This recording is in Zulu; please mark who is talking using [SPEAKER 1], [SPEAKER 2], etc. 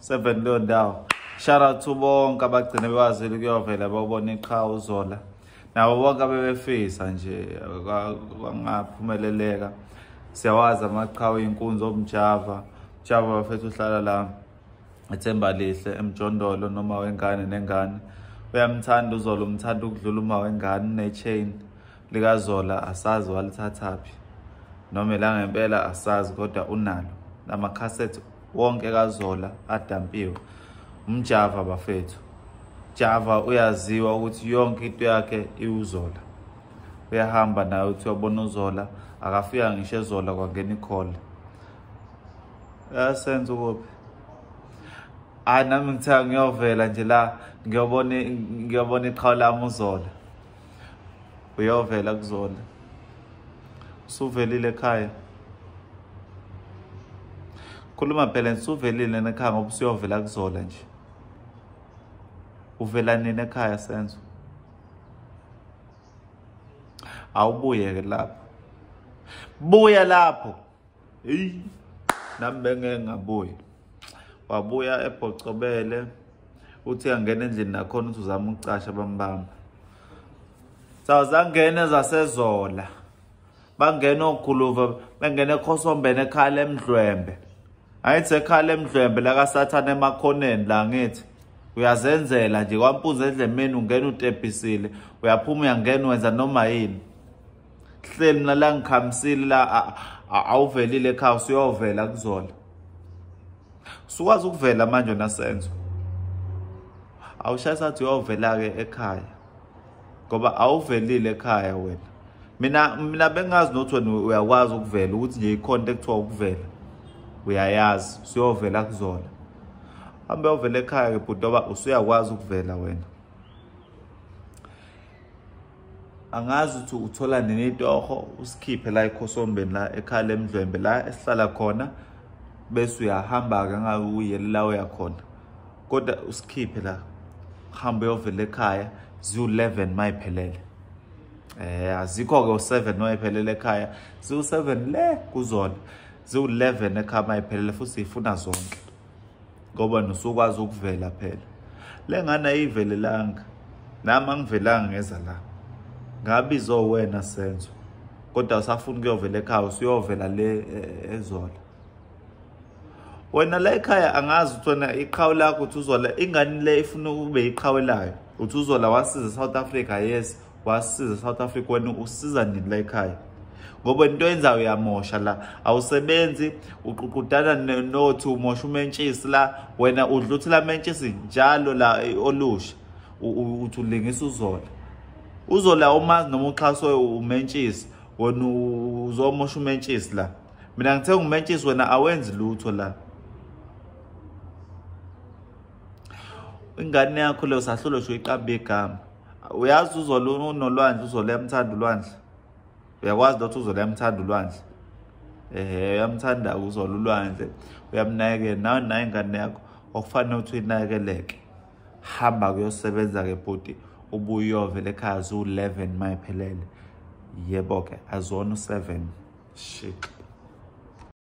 [SPEAKER 1] 7 leyo ndawo. Shout out to bonke abagcine bekwazile ukuyovela bawubona iqhawe uZola. Nabo bonke abebefisa nje kwangaphumeleleka. Siyawazi amaqhawe inkunzi omjava. Java bafethu uhlala la eThemba Lihle eMjondolo noma wengane nengane. Uyamthanda uZola, umthanda ukudlula uma wengane ne-chain likaZola asazi walithathaphi. Noma la ngempela asazi kodwa unalo. Namakhasethi wonke kaZola adampiwe. Umjava bafethu. Java uyaziwa ukuthi yonke into yakhe iwuZola. Uyahamba naye uthi uyabona uZola, akafika ngisho eZola kwangena ikhole. Yasenza ukuphi? Hayi nami ngithe ngiyovela nje la ngiyobona iqhawe lami uZola. Uyovela kuZola. Usuvelile ekhaya. Khuluma phela usuvelile ekhaya ngoba usuyovela kuZola nje. Uvela nini ekhaya Senzo? Awubuye ke lapho. Buya lapho. Hey, nami bengeke ngabuya. Wabuya ebhocobele uthi angena endlini nakhona uthi uzama ukucasha bambamba. Sawuzangena zaseZola. Bangena oGuluva, bangena eKhosombene ekhaya eMdlwembe. Ayithi ekhaya eMdlwembe la kaSathane emakhoneni la ngithi uyazenzela nje kwampuza edlemeni ungena utebhisile uyaphuma uyangena wenza noma yini. Hleli mina la ngikhamisile la awuvelile ekhaya usuyovela kuZola. Usukwazi ukuvela manje wena Senzo. Awushaya sathi uyovela ke ekhaya. Ngoba awuvelile ekhaya wena. Mina bengazi nokuthi wena uyakwazi ukuvela ukuthi nje ikhona ekuthiwa ukuvela. Uyayazi usuyovela kuZola. Hambe uyovela ekhaya ke bhuti ngoba usuyakwazi ukuvela wena. Angazi ukuthi uthola nini itoho usikhiphe la eKhosombeni la ekhaya eMdlwembe la esihlala khona bese uyahamba ke ngabe uyele la uyakhona. Kodwa usikhiphe la hambe uyovela ekhaya ziwu11 mayiphelele. Azikho ke u7 mayiphelele ekhaya, ziwu7 le kuZola, ziwu11 ekhaya mayiphelele futhi ifuna zonke. Ngoba nosukwazi ukuvela phela. Le ngane ayivelelanga. Nami angivelanga ngeza la. Ngabizo wena Senzo. Kodwa usafuna ukuyovela ekhaya usuyovela le eZola. Wena la ekhaya angazi ukuthi wena iqhawe lakho uthi uZola ingane le ifuna ube iqhawe layo. Uthi uZola wasiza South Africa, yes, wasiza South Africa wena usiza nini la ekhaya? Ngoba into yenzayo uyamosha la, awusebenzi, uququdana nothi umosha umentshisi la, wena udla uthi la mentshisi njalo la olusha. Uthi ulingisa uZola. uZola umazi noma uxhaswe umentshisi, wena uzomosha umentshisi la. Mina ngithenga umentshisi wena awenzi lutho la. Ingane yakho leyo sahlolo nje uyiqamba igama. Uyazi uZola unolwandle, uZola uyamthanda ulwandle. Uyakwazi ukuthi uZola uyamthanda ulwandle. Uyamthanda uZola ulwandle, uyamnakekela. Nawe nayo ingane yakho okufanele ukuthi uyinakeleke. Hamba kuyosebenza ke bhuti, ubuye uyovela ekhaya ziwu11 mayiphelele. Yebo ke azona u7. Shit.